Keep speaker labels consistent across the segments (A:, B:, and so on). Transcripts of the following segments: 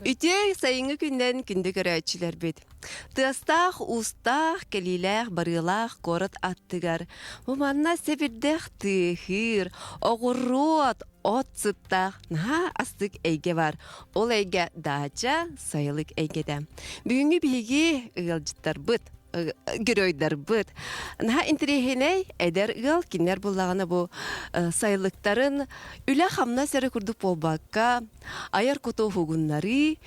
A: Үтүө сайыҥҥы күннэн күндү көрөөччүлэрбит. Тыастаах, уустаах, кэлиилээх, барыылаах куорат аттыгар бу манна сэбирдэх тыаһыыр, оҕуруот, от сыттаах наһаа астык эйгэ бар. Ол эйгэ даача, сайылык эйгэтэ. Бүгүҥҥү биһиги ыалдьыттарбыт, геройдарбыт. Наһаа интэриэһинэй эдэр ыал кинилэр буллаҕына бу сайылыктарын үлэ-хамнас эрэ курдук буолбакка айар куту уһугуннарыы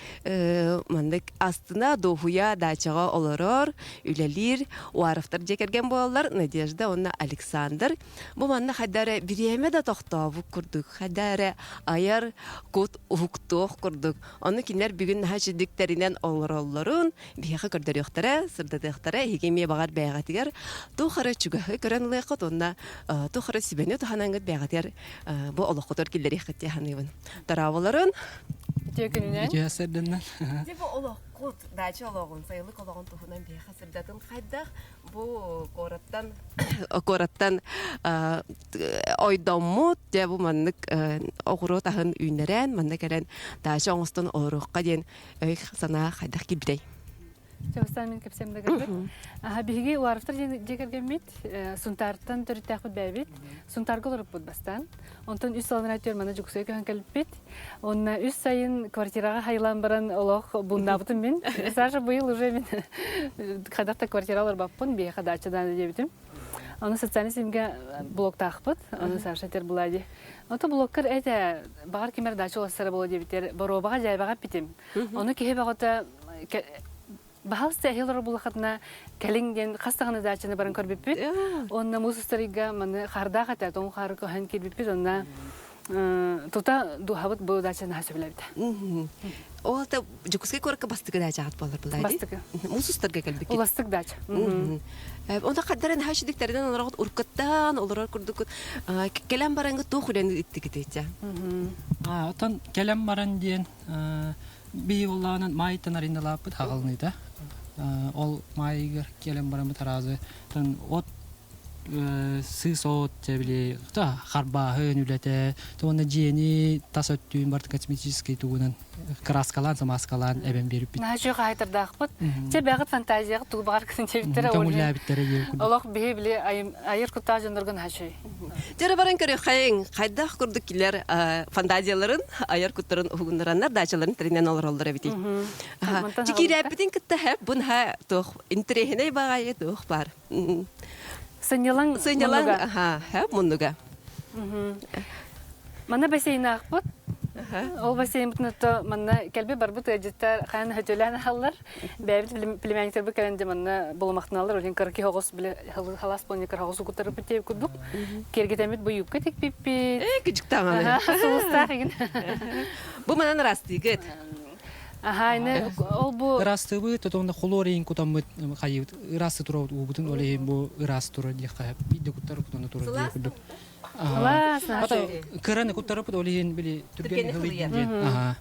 A: маннык астына дуоһуйа даачаҕа олорор үлэлиир Уаровтар дьиэ кэргэн буолаллар Надежда уонна Александр бу манна хайда эрэ бириэмэ да тохтообут курдук хайда эрэ айар кут уһуктуох курдук ону кинилэр бүгүн наһаа үчүгдүктэринэн олороллорун биһиэхэ көрдөрүөхтэрэ, сырдатыахтара, эһиги эмиэ баҕар бэйэҕитигэр туох эрэ чугаһы көрөн ылыаххыт уонна туох эрэ сүбэни туһанаҥҥыт бэйэҕитигэр бу олоххутугар киллэриэххит дии саныыбын. Тараабаларын
B: Үтүө күнүнэн.
C: Үтүө сырдыннар.
A: Дьэ бу олоххут, дача олоҕун, сайылык олоҕун туһунан биһиэхэ сырдатын хайдах бу куораттан куораттан ойдоммут, дьэ бу маннык оҕуруот аһын үүннэрэн, манна кэлэн дача оҥостон олоруохха диэн өй санаа хайдах киирбитэй?
B: Чабыстаан мин кэпсэм да көрбүт. Аха биһиги Уаровтар дьиэ кэргэммит Сунтаартан төрүттээхпит бэйэбит. Сунтаарга олоруппут бастаан. Онтон үс сылынан түөр мана Дьокуускайга көһөн кэлбиппит. Онно үс сайын квартираҕа хайылаан баран олох бууннаабытым мин. Саша быйыл уже мин хайдах да квартира олорбаппын, биһиэхэ дачадан диэбитим. Ону социальный симгэ блоктаахпыт. Ону Саша этэр була дии. Ото блоккар этэ баҕар кимэр дача улассара буолуо диэбитэр боруобаҕа дьээбэҕэ эппитим. Ону киһи бөҕөтө баһалста эһил олорор буллахытына кэлиҥ диэн хас даҕаны дачаны баран көрбүппүт. Онно муус устарыйга маны хаардаах этэ, тоҥ хаары көһөн киирбиппит. Онно тута дууһабыт бу дачаны наһаа сөбүлээбитэ.
A: Ол та Дьокуускай куоракка бастакы дачаҕыт буолар былаа дии?
B: Бастакы.
A: Муус устарга кэлбиккит.
B: Уластык дача.
A: Онно хаддарын наһаа үчүгдүктэринэн олороҕут уруккуттан олорор курдук кэлэн бараҥҥыт туох үлэни ыыттыгытый дьэ?
C: Оттон кэлэн баран диэн биһи буоллаҕынан маайтан арендалааппыт хаҕылыныыта. Ол маайыгар кэлэн бараммыт араазы от сыыс от дьэ били харбааһын үлэтэ уонна дьиэни тас өттүн барыта косметический тугунан краскалаан самааскалаан эбэн биэрбит
B: Наһаа үчүгэй хаһаайтардаахпыт. Чэ бэҕит фантазияҕыт тугу баҕар гын диэбиттэрэ
C: көҥүллээбиттэрэ диэн курдук.
B: Олох биһи били айыр куттаах дьоннорго наһаа үчүгэй.
A: Дьэ баран көрүөххэйиҥ хайдах курдук кинилэр фантазияларын айар куттарын уһугуннараннар даачаларын тэринэн олороллор эбитий. Чикиирээппитин кытта хэп бу наһаа туох интэриэһинэй баҕайы туох баар.
B: Сынньалаҥ
A: Сынньалаҥ, аха, муннуга.
B: Манна бассейнаахпыт. Ол бассейнбытын ото манна кэлби барбыт ыалдьыттар хаан хөтөлөөн аһаллар. Бэйэбит племянниктарбыт кэлэн дьэ манна булумахтаналлар. Олин кыракий хоҕус биле халаас буолан кыра хоҕус угуттарбыт диэбит курдук. Киэргэтэммит бу юбка тикпиппит.
A: Ээ, кыдьыктаҕаны.
B: Сулустаах игин.
A: Бу манан ырастыыгыт.
B: Аха, ини ол бу
C: Ырастыыбыт, тотоҕуна хлорин кутаммыт хайыыбыт ыраасты турабыт уубутун ол иһин бу ыраас турар диэххэ биирдэ куттар кутана турар диэх курдук.
B: Сылаас,
C: Ата кыраны куттарыппыт ол иһин били түргэн хылыйдын диэн. Аха.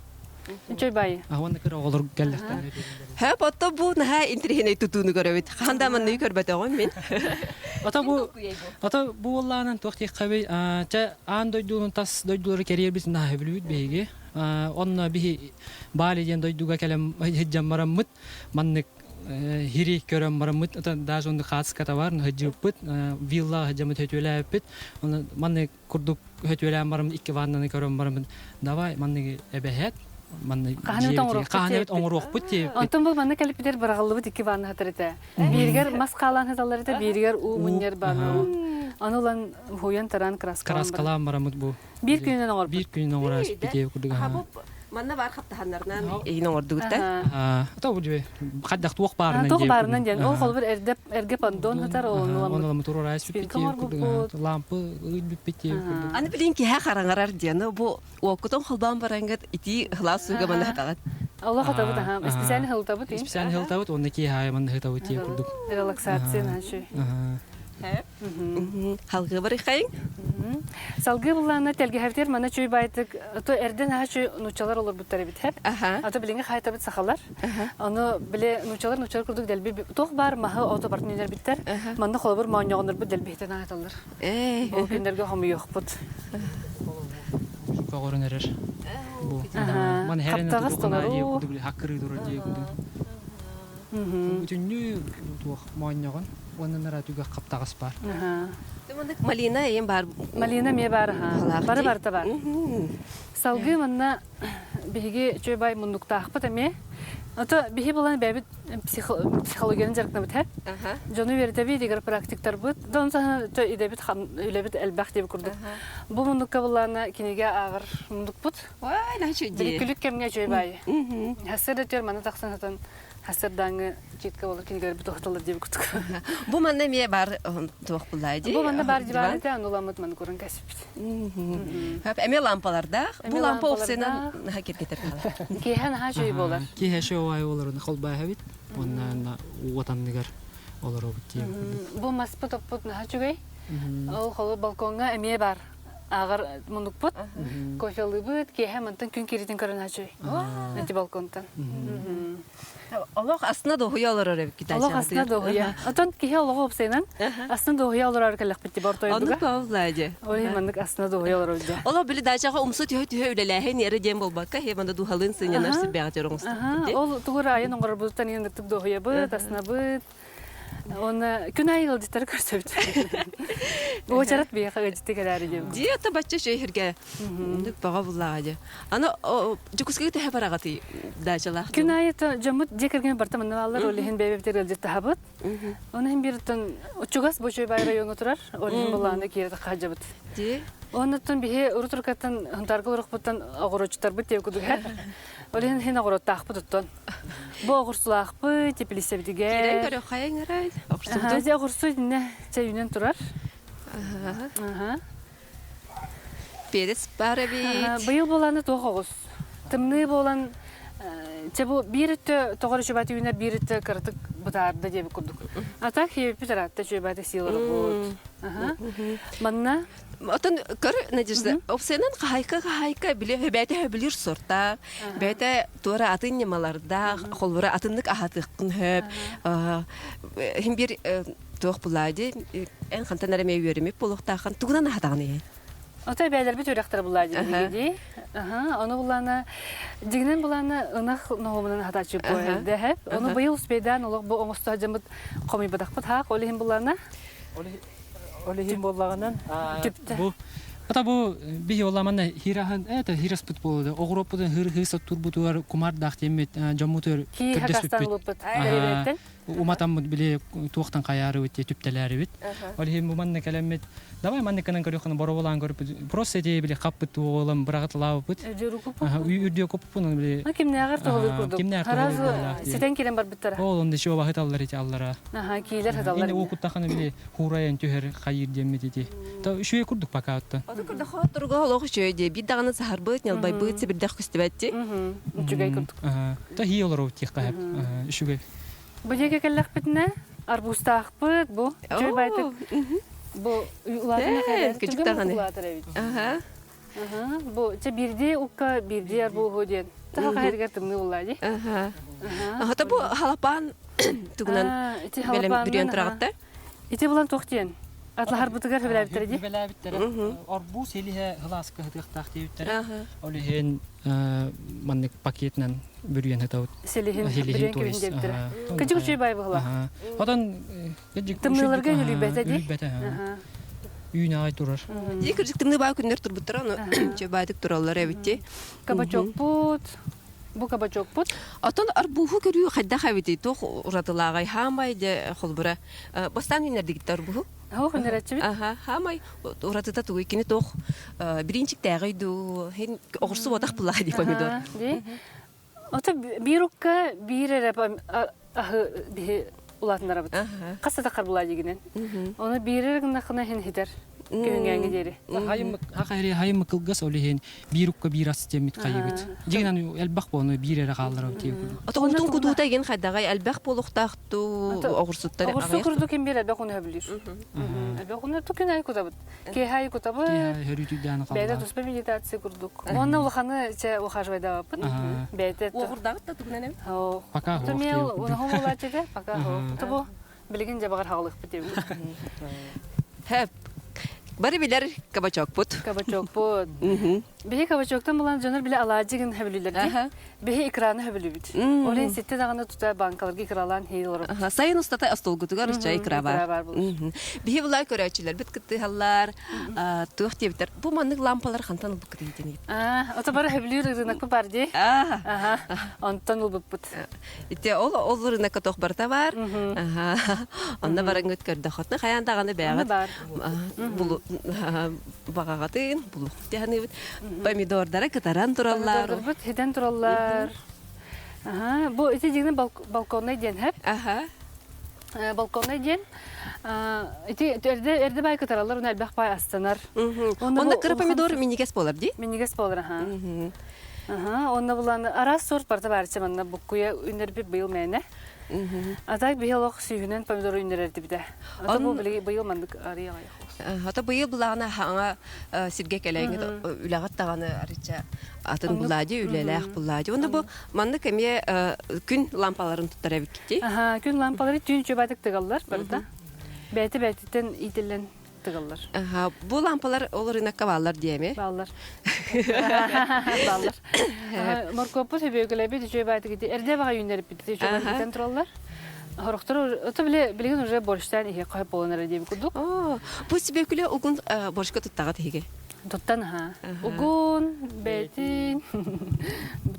B: Үчүгэй баайы.
C: А уонна кыра оҕолор кэллэхтэринэ
A: Хөп, отто бу наһаа интириэһинэй тутууну көрөбүт. Хаһан да манныгы көрбөтөҕүм мин.
C: Ата бу ата бу уоллаанан туох диэххэбий чэ аан дойдунун тас дойдулары кэрийэрбит наһаа сөбүлүүбүт биһиги. Онно биһи Бали диэн дойдуга кэлэн сылдьан бараммыт, маннык хири көрөн бараммыт, даже онно хаацката бар, сылдьыбыппыт, виллаҕа сылдьаммыт сөтүөлээбиппит. Онно маннык курдук сөтүөлээн бараммыт, икки ваннаны көрөн бараммыт, давай манныгы эбэһэт, маннык хаһан эбит оҥоруохпут диэбиппит.
B: Онтон бу манна кэлиппитэр быраҕыллыбыт икки ванна сытар этэ. Бииригэр мас хаалаан сыталлар этэ, бииригэр уу мунньар баана. Аны ылан уһуйан таран
C: краскалаан бараммыт бу.
B: Биир күнүнэн оҥорбут.
C: Биир күнүнэн оҥорор битиэ курдук.
A: Манна баар хаптаһаннарынан иһин оҥордугут да?
C: Ата бу дьүө хайдах туох баарынан
B: диэн. Туох баарынан диэн. Ол холбор эрдэ эргэ пандон сытар
C: ону ламмыт туруорайс битиэ курдук. Лампы бүппүт курдук.
A: Аны билин киһи хараҥарар диэн бу уоккутун холбоон бараҥҥыт итии хылаас сууга манна хатаҕыт.
B: Олох хатабыт аха. Специально хылтабыт.
C: Специально хылтабыт уонна киһи манна хытабыт тиэ курдук.
B: Релаксация наша.
A: Халгыы барыхайыҥ.
B: Салгыы буллаана тэлгэһэбитигэр манна чүй байтык то эрден аха чүй нууччалар олорбуттар эбит хэп. Ато билиҥҥи хаайтабыт сахалар. Ону били нууччалар нууччалар курдук дэлби туох баар маһы ото бартын үүнэрбиттэр. Манна холобур моонньоҕоннорбут дэлбиһитэн ааталлар. Ол күннэргэ хомуйуохпут.
C: Көҕөрөн эрэр. Бу.
B: Аха.
C: Маны херен
B: Хаптаҕас толору.
C: Хаккырыы турар дии курдук. Бүтүннүү туох моонньоҕон уонна нара түгэх хаптаҕас баар.
A: Малина эйэн баар.
B: Малина эмиэ баар аха. Бары барыта баар. Салгыы манна биһиги чөй муннуктаахпыт эмиэ. Ото биһи булан бэйэбит психологияны дьарыктанабыт һэ. Дьону үөрэтэбит, игр практиктарбыт. Да он саһана идэбит үлэбит элбэх диэбит курдук. Бу муннукка буллаана кинигэ ааҕар муннукпут.
A: Ой, наһаа
B: Били күлүк кэмҥэ үчүгэй баайы. Хассыр да түөр маны тахсан сатан хассырдааҥы читка болар кинигэлэрбит уһаталлар диэбит курдук.
A: Бу манна эмиэ бар туох буллаа дии.
B: Бу манна бар диван этэ, ануламмыт маны көрөн кэспит.
A: Эмиэ лампалардаах. Бу лампа опсуйанан наһаа киргитэр хаалар.
B: Киэһэ наһаа үчүгэй буолар.
C: Киэһэ үчүгэй буолар, холбааһабит. Уонна уот анныгар олоробут диэн курдук.
B: Бу маспыт оппут наһаа үчүгэй. Ол холу балкоҥҥа эмиэ бар. Ааҕар муннукпут. Кофелыыбыт, киэһэ мантан күн кииритин көрөн ачый. Эти балконтан.
A: Олох астына дуоһуйа олорор эбит
B: Олох астына дуоһуйа. Отон киһи олоҕу опсайынан астына дуоһуйа олорор кэллэхпит ти бортойдуга.
A: Оннук баалла
B: Ол иһин маннык астына дуоһуйа олорор дьэ.
A: Олох били дачаҕа умсу түһэ-түһэ үлэлээһин эрэ диэн буолбакка, хе манда дууһалыын сынньанар сирбэҕэ дьоруҥустук.
B: Ол тугур айан оҥорорбутуттан иһин дуоһуйабыт, астынабыт. Уонна күн аайы ыалдьыттары көрсөбүт. Уочарат биһиэхэ ыалдьытты кэлээри диэбит.
A: Дии ата бачча шөйһүргэ Нүк баҕа буллаҕа дьэ. Аны Дьокуускайга төһө бараҕытый даачалаах
B: Күн аайы дьоммут дьиэ кэргэн барыта манна бааллар, ол иһин бэйэбитигэр ыалдьыттаһабыт. Оны иһин биир учугас Бочой бай райоҥҥа турар, ол иһин былааны киирэ хаһдьабыт.
A: Дии.
B: Оннуттан биһи урут урукаттан Хунтаарга олорохпуттан оҕуроччуттарбыт диэбит курдук Ол иһин иһин оҕуруоттаахпыт оттон. Бу оҕурсулаахпыт, теплицэбитигэр.
A: Киирэн көрө хайаҥ арай.
B: Оҕурсубутун. Дьэ оҕурсу итиннэ чэй үүнэн турар. Аха.
A: Перец баар эбит.
B: Быйыл буоланы туох оҕус. Тымныы буолан чэ бу биир өттө тоҕор үчүбэт үүнэр, биир өттө кыратык бытаарда диэбит курдук. А так хиэппит ыраатта үчүбэт сиилэр буут. Манна
A: Отон көр, Надежда, опсайынан хаһайка хаһайка били хөбээтэ хөбүлүүр сорта, бэйэтэ туора атын ньымалардаах, холбура атыннык аһатыаххын хөп. Хим бир туох булаа ди, эн хантан эрэ эмиэ үөрэммит буолуохтааххын, тугунан аһатаҕын ийэ?
B: Ото эбээлэрбит үөрэхтэрэ булаа дии дии. Ону булаана дьигинэн булаана ынах ноһуомунан аһатааччы буолар хэп. Ону быйыл успейдаан олох бу оҥосто дьаммыт хомуйбатахпыт хаах, ол иһин булаана
C: Ол иһин буоллаҕынан бу Ата бу биһи оламанна хираһын это хираспыт буолуду. Оҕуроппутун хыр хыр турбутугар кумардаах диэммит дьоммутугар
B: көрдөспүппүт.
C: Уматаммыт били туохтан хайаарыбыт дии түптэлээрибит. Ол иһин бу манна кэлэммит давай манныкынан көрүөххүнэ бороболаан көрүппүт. Просто эти били хаппыт туоҕулам быраҕытылаабыппыт. Үрдүө куппун били.
B: Кимнээҕэр туһалыыр курдук.
C: Кимнээҕэр туһалыыр
B: Ситэн киирэн барбыттара.
C: Ол онда еще баһыталлар ити аллара.
B: Аха, киилэр сыталлар.
C: Инде уокуттахына били хуурайан түһэр хайыыр диэммит ити. То үчүгэй курдук пока оттон.
A: Оту курдук туруга олох үчүгэй дии. Биир даҕаны саһарбыт, ньалбайбыт, сибирдэх көстүбэт дии.
B: Үчүгэй курдук.
C: То хии олору тиэххэ хэп. Үчүгэй.
B: Бу диэки кэллэхпитинэ арбузтаахпыт бу. Үчүгэй байтык. Бу улаатан
A: Кыдьык даҕаны. Аха.
B: Бу чэ биирдии укка биирдии арбуһу диэн. Таха хаһыргар тымныы буллаа дии.
A: Аха. Ата бу халапаан тугунан бэлэм бүрүөн тураҕытта.
B: Ити булан туох диэн? Атлаһарбытыгар хөбүлээбиттэрэ дии.
C: Хөбүлээбиттэрэ. Орбуз илиһэ хылааска хытыахтаах диэбиттэрэ. Ол иһин маннык пакетынан бүрүйэн хытабыт.
B: Селиһин бүрүйэн кэбиһин диэбиттэрэ. Кыдьык үчүгэй бай быһыла.
C: Отон
B: Тымныыларга үлүйбэтэ дии.
C: Үлүйбэтэ. Үүн аҕай турар.
A: Дии кырдьык тымныы баа күннэр турбуттара, ону чөбаатык тураллар эбит
B: Кабачокпут, бу кабачокпут.
A: Отон арбуһу көрүү хайдах эбитий? Туох уратылааҕай? Хаамай дьэ холбура. Бастаан үүннэрдигиттэ арбуһу?
B: Хоох үннэрээччибит.
A: Аха, хаамай уратыта тугуй? Кини туох бириинчиктээҕий дуу? Хин оҕурсу буотах буллаха дии помидор.
B: Дии. Ото биир укка биир эрэ аһы биһи улаатыннарабыт. Хас да харбылаа дигинен. Оны биир эрэ гыннахына хин хитер. Күһүҥҥээҥи диэри.
C: Хайым кылгас ол иһин биир укка биир ас диэммит хайыбыт. Дьиҥинэн элбэх буону биир эрэ хаалларабыт диye курдук.
A: Ото утун кутуута игин хайдаҕай элбэх буолуохтаахтуу оҕурсуттар
B: Оҕурсу курдук ким биир элбэх уну хөбүлүүр. Элбэх уну ту күн айы кутабыт. Киэһэ айы кутабыт.
C: Киэһэ өрүүтүйдээн
B: Бэйэтэ туспа медитация курдук. Уонна улаханы чэ ухаживайдаабаппын. Бэйэтэ
A: Уоҕурдаҕыт да тугунан эбит?
C: Пока
B: Тумел унаһым улаачыга пока тобу билигин дьэ баҕар хаалыахпыт диэбит.
A: Хэп. Бары билэр кабачокпут.
B: Кабачокпут. Биһи кабачоктан булан дьонор биле алаадьыгын хөбүлүлэр дии. Биһи икраны хөбүлүбүт. Ол иһин ситте даҕаны тута банкаларга икралаан хиил олоробут.
A: Сайын устата остуолгутугар ычча икра бар. Биһи булай көрөөччүлэрбит кыттыһаллар. Туох диэбиттэр. Бу маннык лампалар хантан ылбыккыт диэн
B: Ото бары хөбүлүүр ырынакпы бар дии. Аха. Онтон ылбыппыт.
A: Ити ол ол ырынакка туох барыта бар. Онно бараҥҥыт көрдөххүтүнэ хайаан даҕаны бэйэҕит булу баҕаҕытын булух дьаһаныыбыт. Помидордара кытаран тураллар.
B: Помидордарбыт хитэн тураллар. Аха. Бу ити дьиҥин балконнай диэн хэп.
A: Аха.
B: Балконнай диэн ити эрдэ эрдэ баай кытараллар, уна элбэх баай астанар.
A: Онно кыра помидор минньигэс буолар дии?
B: Минньигэс буолар, аха. Аха, онно булан араас сорт барыта баарча манна буккуйа үннэрбит быйыл мээнэ. А так биһи олох сүүһүнэн помидор үннэрэрдибитэ. Ата бу быйыл маннык арыйа
A: Ата быйыл булаҕына хаҥа сиргэ кэлэҥҥит үлэҕит даҕаны арыча атын булаадьы үлэлээх булаадьы. Онно бу маннык эмиэ күн лампаларын туттар эбиккит
B: Аха, күн лампалары түүн чөбатык тыгаллар барыта. Бэйэтэ бэйэтиттэн иитиллэн тыгаллар.
A: Аха, бу лампалар ол рынокка бааллар диэми?
B: Бааллар. Бааллар. Моркуоппут хөбүөкүлэбит үчүгэй баайтык ити эрдэ баҕа үүннэрбит үчүгэй баҕайытан тураллар. Хорохтор ото биле билигин уже борщтаан иһи хойп буолан эрэ диэбит курдук.
A: Бу сибэкүлэ угун борщка туттаҕыт иһиги?
B: Туттан аха. Угун, бэйтин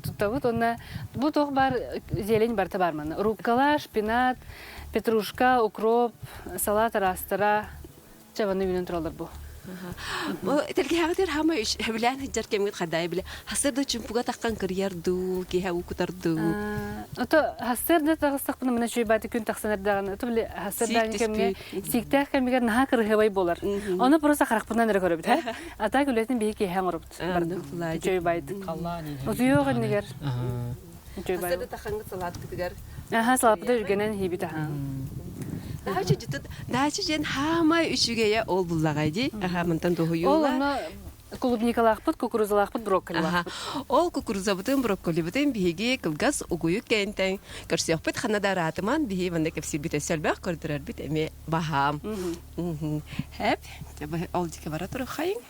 B: туттабыт. Онна бу туох бар зелень барыта бар манна. Руккола, шпинат, петрушка, укроп, салат араастара чабаны үүнэн тураллар бу.
A: Бу тэлгэһэҕитигэр хаамай сөбүлээн сылдьар кэмҥит хадайы билэ хасыр да чумпуга таххан кырыйар дуу, киһи укутар дуу.
B: Ото хасыр да таҕыстахпына мына чуйбааты күн тахсан эрдэҕин ото били хасыр кэмҥэ сииктээх кэмигэр наһаа кырыһыбай буолар. Ону просто харахпынан эрэ көрөбүт. А так үлэтин биһи киэһэ оҥоробут. Чуйбайт. Утуйуох иннигэр.
A: Хасыр да таххаҥҥыт салааттытыгар.
B: Аха, салааппыта үргэнэн иһибит аха.
A: Даача жытыт даача диэн хаамай үчүгэйэ ол буллаҕай дии. Аха, мантан
B: Ол
A: дуһуйуула.
B: ону клубникалаахпыт, кукурузалаахпыт, брокколилаахпыт.
A: Ол кукурузабытын, брокколибытын биһиги кылгас угуйук кэнтэн көрсүөхпүт ханна да араатыман биһи манна кэпсиирбит өссө элбэх көрдөрөрбүт эмиэ баһаам. Хэп, ол дьике бара турухайын.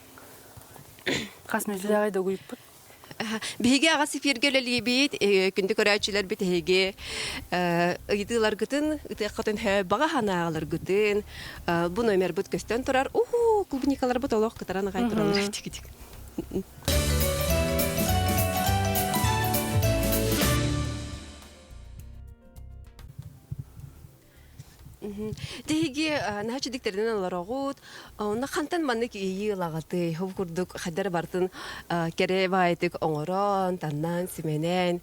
B: Хас мүнүүтэлээҕи да угуйуппут.
A: Биһиги аҕас эфиргэ үлэлиибит, күндү көрөөччүлэрбит эһиги ыйытыыларгытын, ытыаххытын хөө баҕа санааларгытын бу номербыт көстөн турар. Уху, клубникаларбыт олох кытаран аҕай тураллар тик-тик. Тиһиги наһаа үчүгдүктэринэн олороҕут. Онно хантан маннык иэйии ылаҕытый? Ол курдук хайдары барытын кэрэ баайытык оҥорон, таннаан, симэнэн,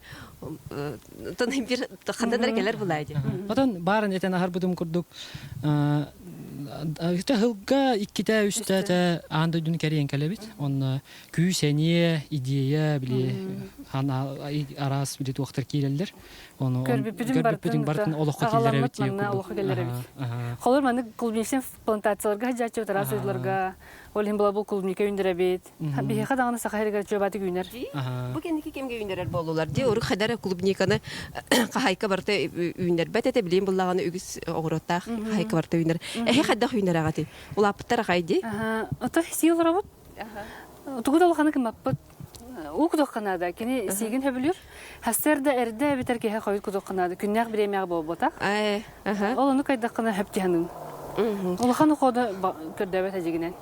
A: тон бир хантан эрэ кэлэр булаа дии.
C: Отон баарын этэн аһарбытым курдук ыһылга иккитэ үстэ аан дойдуну кэрийэн кэлэбит. Онно күүс, эниэ, идея, били араас били туохтар киирэллэр. Ону
B: көрбүппүтүн
C: барытын олоххо киллэрэбит
B: манна олоххо киллэрэбит. Холор маннык клубничный плантацияларга сылдьааччы тараас дойдуларга ол иһин була бу клубника үүндэрэбит. Биһиэхэ даҕаны саха сиригэр чуобаатык үүнэр.
A: Бу кэнники кэмгэ үүнэрэр буоллулар дии. Урут хайдара клубниканы хаһайка барыта үүннэрбэт этэ. Билигин буллаҕына үгүс оҕуруоттаах хаһайка барыта үүнэр. Эһи хайдах үүнэрэҕитий? Улааппыттар аҕай дии.
B: Ото сии олоробут. Тугу да улаханы гыммаппыт. Уу кутуохха наада. Кини сиигин сөбүлүүр. Сарсыарда эрдэ эбэтэр киэһэ хойут кутуохха наада. Күннээх бириэмэҕэ буолбатах. Ол ону кайдаххына хөп дьаһаныҥ. Улахан ухода көрдөбөт эдьигинэн.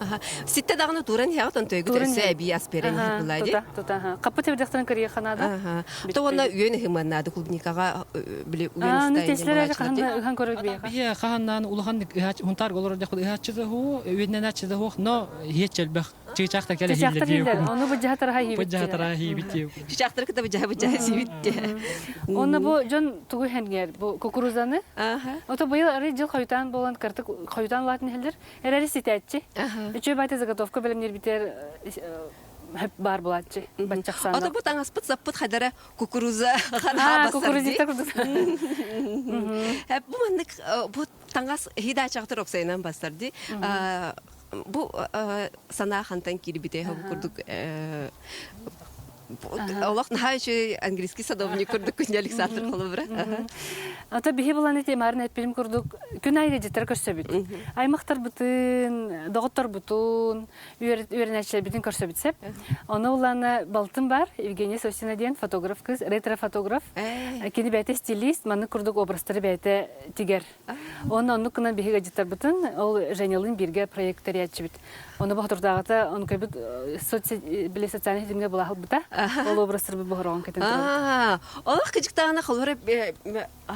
A: Ситтэ даҕаны тууран иһэҕит онтуйгут өссө эбии ас биэрэн иһэр булаа дии.
B: Тута, тута. Хаппыт эбидехтерин кырыйыахха наада.
A: То уонна үөн ыһымыан наада клубникаҕа били үөн
B: Ну теслер хаһан ыһан көрөр биэхэ.
C: Бие хаһаннаан улахан хунтаар олорор дехут ыһааччы да хуу, үөннэнээччи да хуох, но иһиэччи элбэх Чыычаахтар кэлэ
B: Чыычаахтар иһиллэр. Ону быдьаһа тараха иһибит.
C: Быдьаһа тараха иһибит диye.
A: Чыычаахтары кытта быдьаһа быдьаһа сиибит диye.
B: Онно бу дьон тугу иһэнгэр бу кукурузаны. Ото быйыл арый дьыл хойутаан буолан кыртык хойутаан улаатын иһэллэр. Эрэри ситээччи. Үчүгэй баайта заготовка бэлэмниирбитигэр хөп баар булааччы. Баччахсаана.
A: Ото бу таҥаспыт саппыт хадара кукуруза ханаа
B: Кукурузита курдук.
A: Бу маннык бу таҥас хидаачаҕытыр оксайынан бастар ди. Бу санаа хантан киирбитэ бу курдук. Олох наһаа үчүгэй английский садовник курдук күннэ Александр холобура.
B: Ата биһи булан ити марын этпилим курдук күн айы життер көрсөбүт. Аймактарбытын, доҕотторбутун, үөрэнээччилэрбитин көрсөбүт сеп. Ону улаана балтым бар, Евгения Сосина диэн фотограф кыз, ретро-фотограф. Кини бэйэтэ стилист, маннык курдук образтары бэйэтэ тигэр. Онно оннук гынан биһиги дьыттарбытын, ол Женялыын бииргэ проект тэрийээччибит. Ону бохотурдааҕыта онкойбут били социальный ситимҥэ былаһылбыта. Ол образтарбыт боһороҕун кэтэн турабыт.
A: Олох кыдьыктаҕына холобура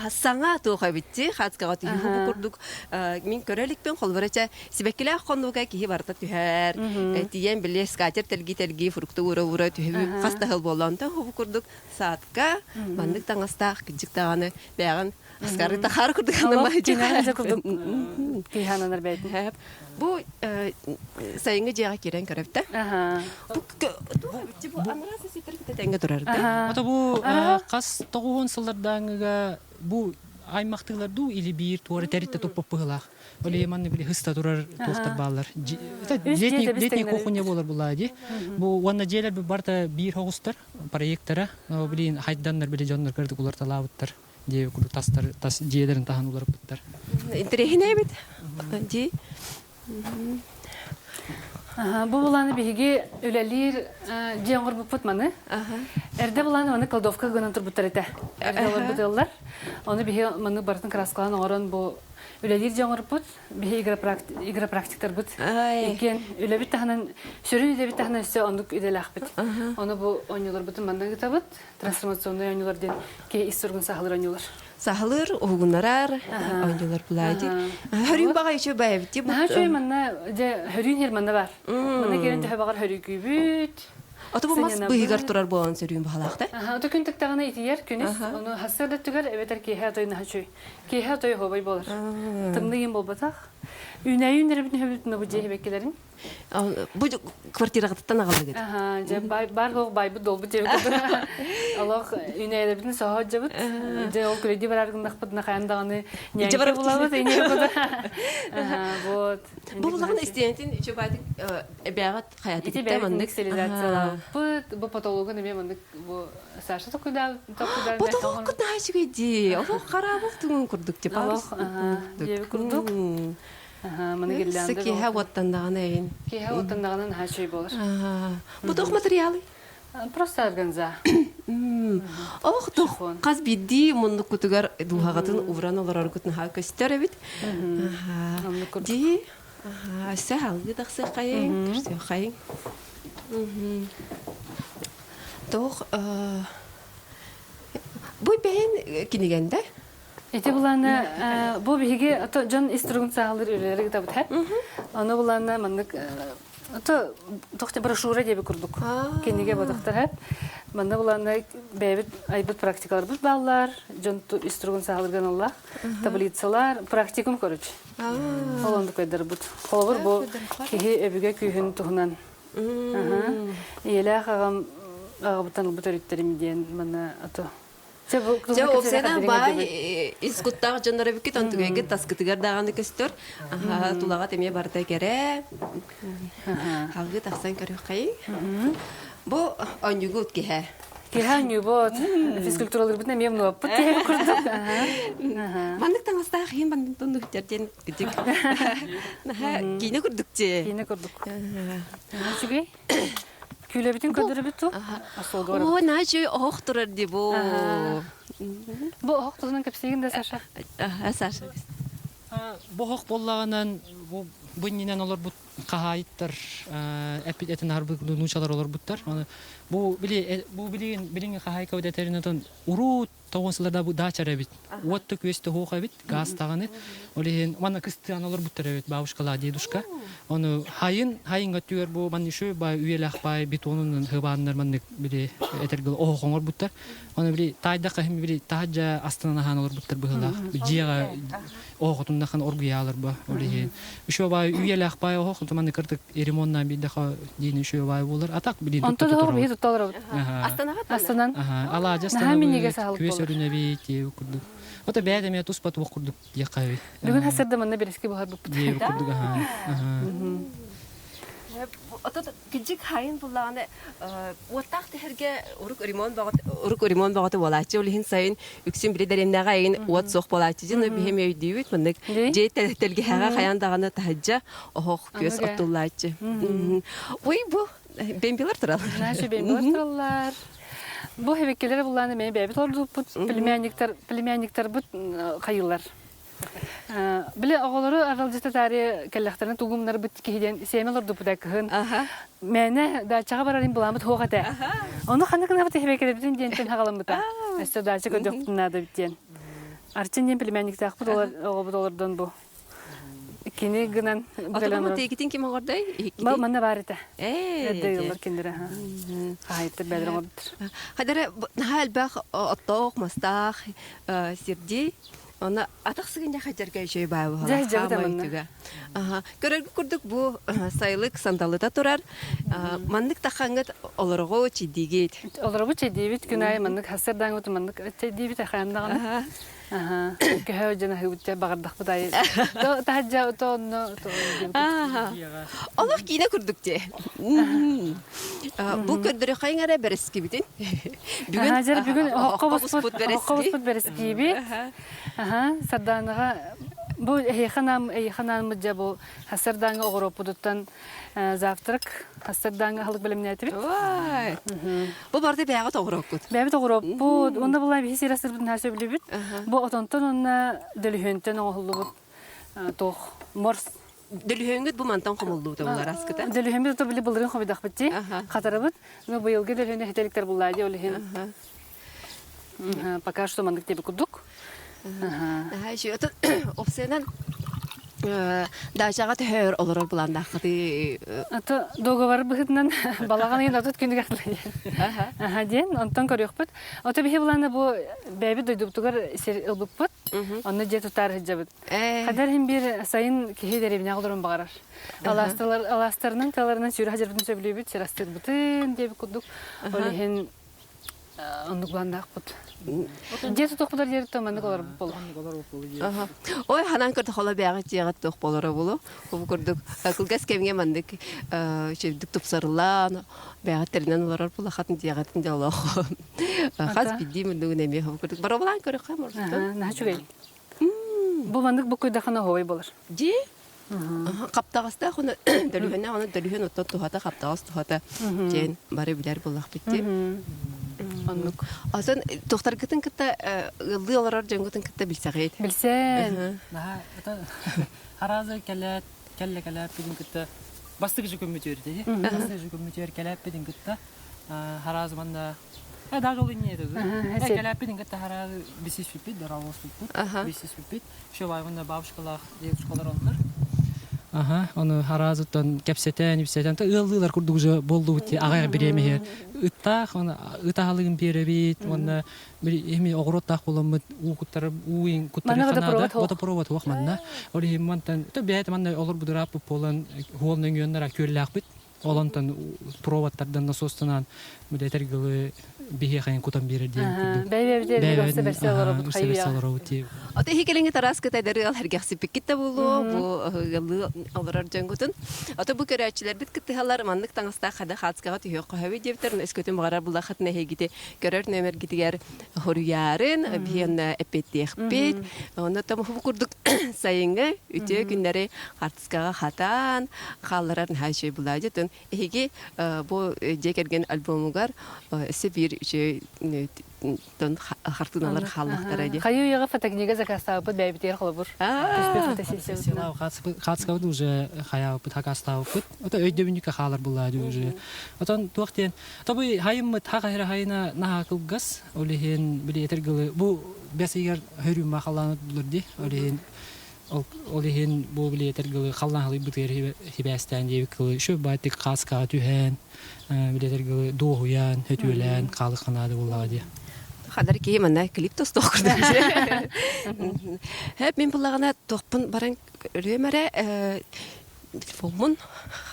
A: саҥа туох эбитти хацкаҕа түһүү бу курдук мин көрө иликпин холобура чэ сибэккилээх хонууга киһи барыта түһэр тиийэн били скатер тэлгии-тэлгии фрукта уура-уура түһүү хас да сыл буолла онтон бу курдук саадка маннык таҥастаах кыдьык даҕаны бэйэҕин Аскары тахаар курдук
B: Кинээһэ курдук киһи ананар бэйэтин.
A: Бу сайыҥҥы дьиэҕэ киирэн көрөбүт Бу бу анараа ситэр тэҥҥэ турар да.
C: Ото бу хас тоҕуһун сыллардааҥыга бу аймахтыылар дуу или биир туора тэритте туппут быһылаах. Ол иһин манна били хыста турар туохтар бааллар. Летний кухня буолар булаа ди. Бу уонна дьиэлэр барыта биир хоҕустар проекттара. Билин хайданнар били дьоннор кырдык уларталаабыттар. Дьиэ курдук тастар тас дьиэлэрин таһан уларыппыттар.
A: Интэриэһинэй эбит. Дии.
B: Бу буланы биһиги үлэлиир дьиэ оҥорбуппут маны. Эрдэ буланы маны кладовка гынан турбуттар этэ. Эрдэ олорбут ыаллар. Ону биһи маны барытын краскалаан оҥорон бу үлэлиир дьиэ оҥорбуппут. Биһи игропрактиктарбыт. Иккиэн үлэбит таһынан, сүрүн үлэбит таһынан өссө оннук идэлээхпит. Ону бу оонньууларбытын манна ыытабыт. Трансформационнай оонньуулар диэн киһи ис суругун саһылыр оонньуулар.
A: Саһылыр, уһугуннарар оонньуулар булаайди. Хөрүүн баҕа үчү бэйэбит.
B: Наһаа үчүгэй манна дьэ хөрүүн хер манна бар. Манна киирэн төһө баҕар хөрүүкүүбүт.
A: Ото бу мас быыһыгар турар буолан сөрүүн баһалаахта.
B: Ото күн тыктаҕына итийэр күнүс. Ону хассыарда түгэр эбэтэр киэһэ отой наһаа үчүгэй. Киэһэ отой оһуобай буолар. Тымныы иин буолбатах. Үүнээйи үүннэрэбитин хөбүтүн бу дьиэ хибэккилэрин.
A: Бу квартираҕытыттан аҕаллыгыт?
B: Дьэ, баар суох байбыт долбут диэбит курдук. Олох үүнээйилэрбитин соһо дьабыт. Дьэ, ол күлэйдии барар гыннахпытына хайан даҕаны ньээҥкэ булабыт, иньэ курдук. Вот.
A: Бу булаҕын истиэнэтин үчүгэй эбээҕит хайатыгыта
B: Ити
A: маннык
B: стилизациялаабыт. Бу потологун эмиэ маннык бу Саша токуйдаабыт
A: Потолок наһаа үчүгэй дии. Олох хараабыл тугун курдук типа.
B: Олох, диэбит курдук. Маны гирлянда
A: Киэһэ уоттандаҕына эйин.
B: Киэһэ уоттандаҕына наһаа үчүгэй буолар.
A: Бу туох материалый?
B: Просто органза.
A: Ох, туох хас биирдии муннуккутугар дууһаҕытын ууран олороргут наһаа көстөр эбит. Дии, өссө салгыы тахсыаххайыҥ, көрсүөххэйиҥ. Туох бу бэйэн кинигэнде
B: Ити булаана бу биһиги ото дьон ис туругун саалыр үлэлэри гытабыт һэ. Ону булаана маннык ото тохте брошюра диэби курдук кинигэ бодохтор һэ. Манна булаана бэйэбит айбыт практикаларбыт бааллар, дьон ис туругун саалырган аллах, таблицалар, практикум короче. Ол оннук өйдөрбүт. Холобур бу киһи өбүгэ күүһүн туһунан. Ийэлээх аҕам аҕабыттан ылбыт өрүттэрим диэн манна ото
A: Дьэ, уопсайынан баай ис куттаах дьоннор эбиккит, онтугайгыт таскытыгар даҕаны көстөр. Тулаҕа эмиэ барыта кэрэ. Халгы тахсан көрүөххэйиҥ. Бу онньугут киһэ.
B: Киһэ онньугут. Физкультураларбытын эмиэ мнуоппут киһи курдук.
A: Маннык таҥастаах иһин маннык тоннук диэн кидик. Наһаа киинэ курдук дии.
B: Киинэ курдук. Үчүгэй. Күүлэбитин көрдөрөбүт ту? Остуолга
A: барабыт. Оо, наһаа үчүгэй оһох турар дии бу.
B: Бу оһох туһунан кэпсиигин да, Саша?
A: Саша.
C: Бу оһох буоллаҕынан бу бу иннинэн олорбут хаһаайыттар эппит этин аһарбыт нуучалар олорбуттар. Оны бу били бу билигин билиҥҥи хаһаайка этэринэн урут тоҕус сылларда бу даача эбит. Уот да күөс да суох эбит, газ даҕаны. Ол иһин манна кыстыан олорбуттар эбит бабушкалаах дедушка. Ону хайын хайыҥҥа өттүгэр бу манна еще бай үйэлээх бай бетонунан хыбааннар маннык били этэргэ оһох оҥорбуттар. Ону били таайдахха иһин били таһырдьа астынан аһаан олорбуттар быһыылаах. Дьиэҕэ оһохотуннахан оргуйаалар бу. Ол иһин еще бай үйэлээх бай оһох маннык кырдык ремоннаан биирдэхэ диин үчүгэй баай буолар. А так билин
B: Онто
C: тутта
B: да биһи
C: турабыт.
B: тутта олоробут.
A: Астанаҕа
B: Астанан.
C: Алаадьы
B: Наһаа минньигэс
C: астанабыт,
B: аһылык
C: күөс
B: буолар.
C: өрүнэбит, диэбит курдук. Ото бэйэ эмиэ туспа туох курдук диэххэ эбит.
B: Бүгүн хасырда манна бирэски буһарбыппыт.
C: Диэбит курдук аха.
A: Отут кыдьык хайын буллаҕына уоттаах тэһэргэ урук ремонт бөҕөтө урук ремонт бөҕөтө буолааччы ол иһин сайын үксүн били дэриэбинэҕэ айын уот суох буолааччы дьон биһи эмиэ өйдүүбүт маннык дьиэ тэлгэһэҕэ хайаан даҕаны таһырдьа оһох күөс оттуллааччы ой бу бэмбилэр тураллар
B: Наша бэмбилэр тураллар бу хэбэккэлэр буллааны эмиэ бэйэбит олордубуппут племянниктар племянниктарбыт хайыылар Били оҕолору аралдьыта таарыйа кэллэхтэринэ тугумнарбыт киһи диэн сиэмэ олордубута кыһын. Мээнэ даачаҕа барарын былааммыт суох этэ. Ону ханнык гынабыт эһэбэкэлэбитин диэнтэн хаҕаламмыта. Өссө даача көрдөхпүтүн наада эбит диэн. Арчын диэн племянниктаахпыт оҕобут олордон бу. Кини гынан
A: Отубу тиэгитин ким оҕордой?
B: Бал манна баар этэ. Эрдэ ыаллар кинилэр хаһайыттар бэйэлэрэ оҥорбуттар.
A: Хадара наһаа элбэх оттоох, мастаах сирдии Онно атах сыгынньах хадьарга үчүгэй баа
B: Дьэ, дьабыт аманна.
A: Аха. Көрөргү курдук бу сайылык сандалыта турар. Маннык тахаҥҥыт олорого чэйдиигит.
B: Олоробут чэйдиибит күн аайы маннык хассардааңмыт маннык чэйдиибит ахаан даҕаны. Аха. Көһө дьон аһыыбыт дьэ баҕардахпыт аайы. Таһырдьа то онно
A: Олох киинэ курдук дии. Бу көрдөрөххөйүҥ эрэ бэрэскибитин.
B: Бүгүн бүгүн оһоххо буспут бэрэскиибит. Аха, Сардаанаҕа бу эһиэхэ наам эйиэхэ нааммыт дьэ бу Сардааҥҥа оҕуруоппутуттан завтрак Сардааҥҥа аһылык бэлэмнээтибит.
A: Бу барыта бэйэҕит оҕуруоккут.
B: Бэйэбит оҕуруоппут. Уонна була биһи сир астырбытын наһаа сөбүлүүбүт. Бу отонтон уонна дөлүһүөнтэн оҥоһуллубут туох морс
A: Дөлүһүөҥҥүт бу мантан хомуллубута булар аскыта.
B: Дөлүһүөммүт ото били былырыын хомуйдахпыт дии. Хатарабыт. Но быйылгы дөлүһүөнү хителиктэр буллаа дии ол иһин. Пока что маннык диэби курдук.
A: Аха, еще отон опсыйанан даачаҕа төһөр олорор былааннааххытый?
B: Ато договор быһыытынан балаҕан ыйын 30 күнүгэр Аха диэн онтон көрүөхпүт. Ото биһи былаана бу бэйэбит дойдубутугар сир ылбыппыт. Онно дьиэ тутаары сылдьабыт. Хадар иһин биир сайын киһи дэриэбинэҕэ олорон баҕарар. Алаасталар, алаастарынан, тыаларынан сүүрэ сылдьарбытын сөбүлүүбүт, сир астыырбытын диэбит курдук. Ол иһин оннук былааннаахпыт. Дьиэ тутуохпутар диэри маннык олорбут болу.
A: Ой, ханан көрдө хола бэҕэ дьиэҕэ туох болоро булу. Бу курдук кылгас кэмҥэ маннык үчүгдүк тупсарылаан бэҕэ тэринэн олорор булахатын дьиэҕэтин дьолоох. Хас биирдии муннугун эмиэ бу курдук боробулаан көрөххө морсутун.
B: Наһаа үчүгэй. Бу маннык буккуйдахына оһуобай болар.
A: Дии хаптаҕастаах оны дөлүһөннө оны дөлүһөн оттон туһата хаптаҕас туһата диэн бары билэр буоллахпыт дии.
B: Оннук.
A: Атын тохтаргытын кытта ыаллыы олорор дьоҥгутун кытта билсэҕит.
B: Билсэн.
C: Наһаа хараазы кэлээт кэллэ кэлээппитин кытта бастакы жукуммүтүөр дии. Бастакы жукуммүтүөр кэлээппитин кытта хараазы манна даже ол инньэ этэ кэлээппитин кытта хараазы бисиспиппит дорооболоспуппут бисиспиппит еще уонна бабушкалаах дедушкалар оннор Аха, ону хараазыттан кэпсэтэн, ипсэтэн, ыаллыылар курдук уже боллубут аҕай бириэмэ ыттаах, оны ытаалыгын биэрэбит, уонна эми оҕуруоттаах буоламмыт уу куттары уу куттары ханаада водопровод туох манна ол иһин мантан бэйэтэ манна олорбут ырааппыт буолан хуол нөҥүөннара күөллээхпит Ол онтон проводтардан насостанан этэр гылы биһиэхэйин кутан биэрэр диэн курдук.
B: Бэйбэбитэ
C: олоробут дии.
A: Ото иһи кэлиҥҥи тараскыта эдэр ыал сэргэхсиппиккит да буолуо бу ыаллыы олорор дьоҥгутун. Ото бу көрөөччүлэрбит кыттыһалар маннык таҥастаах хада хаацкаҕа түһүөх хоһөбүй диэбиттэр өскөтүн баҕарар буллаххытына эһигити көрөр нүөмэргитигэр хоруйаарын биһиэннэ эппиэттиэхпит. Онно бу курдук сайыҥҥы үтүө күннэри хаартыскаҕа хатаан хаалларар наһаа үчүгэй булаа дьэ эһиги бу дьиэ кэргэн альбомугар өссө биир үчүгэй тон хартыыналар хааллахтара дии.
B: Хайыы үйэҕэ фотокнига заказтаабыппыт бэйэбитигэр холобур.
C: Түспүт Хаацкабыт уже хаябыппыт хакастаабыппыт. Ото өйдөбүнньүккэ хаалар булаа дии уже. Отон туох диэн тобуй хайыммыт хаха хайына наһаа кылгас ол иһин били этэр гылы бу бэс ыйыгар хөрүүммэ халлаан булар дии ол иһин Ол иһин бу билиэтэр гылы халлаан халыйбытыгар сибээстээн диэбит кылы шөп баайтык хааскаҕа түһэн билиэтэр гылы дуоһуйан хөтүөлээн хаалык ханаады буллаҕа дии.
A: Хадар киһи манна клип тостоох курдук. Хэп мин буллаҕына туохпун баран көрүөм эрэ телефоммун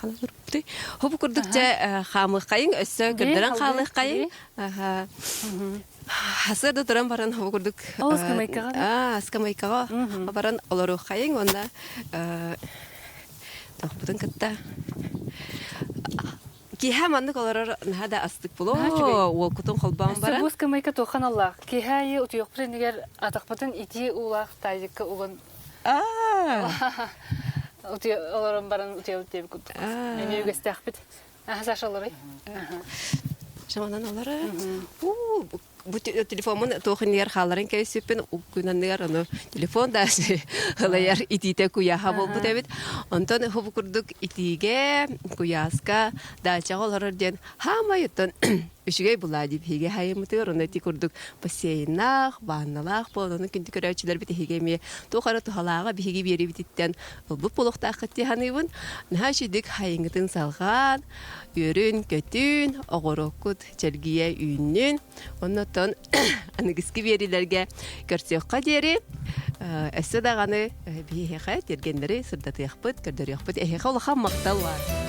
A: халалырбыты. Хобу курдук дьэ хаамыаххайыҥ өссө көрдөрөн хаалыаххайыҥ. Сарда туран баран ол курдук
B: Ол ыскамыайкаҕа
A: аа ыскамыайкаҕа баран олоруоххайыҥ уонна. Тохпутун кытта Киһа маннык олорор наһаа да астык було уолкутун холбоон баран.
B: Бу скамейка туоххан аллаах. Киһа айы утуйуохпут иннигэр атахпытын итии уулаах тазикка уган олорон баран утуйабыт диэбит курдук. Эмиэ үгэстээхпит. Саша олорой.
A: Шаманан олорор. Бу телефоммун туох иннигэр хаалларан кэбиспиппин күн ону телефон да ылайар итиитэ куйааһа буолбут эбит. Онтон хубу курдук итиигэ, куйааска, даачаҕа олорор диэн хаамай оттон үчүгэй булаа дип иһигэ хайымытыгар ону ити курдук бассейннаах, ванналаах буолан ону күндү көрөөччүлэрбит иһигэ эмиэ туох эрэ туһалааҕа биһиги биэрибититтэн ылбыт буолуохтааххыт дии саныыбын. Наһаа үчүгдүк хайыҥҥытын салҕаан, үөрүн-көтүн, оҕуруоккут чэлгийэ үүннүн. Оннотон аныгыскы биэриилэргэ көрсүөххэ диэри өссө даҕаны биһиэхэ тиэргэннэри сырдатыахпыт, көрдөрүөхпүт. Эһиэхэ улахан махтал баар.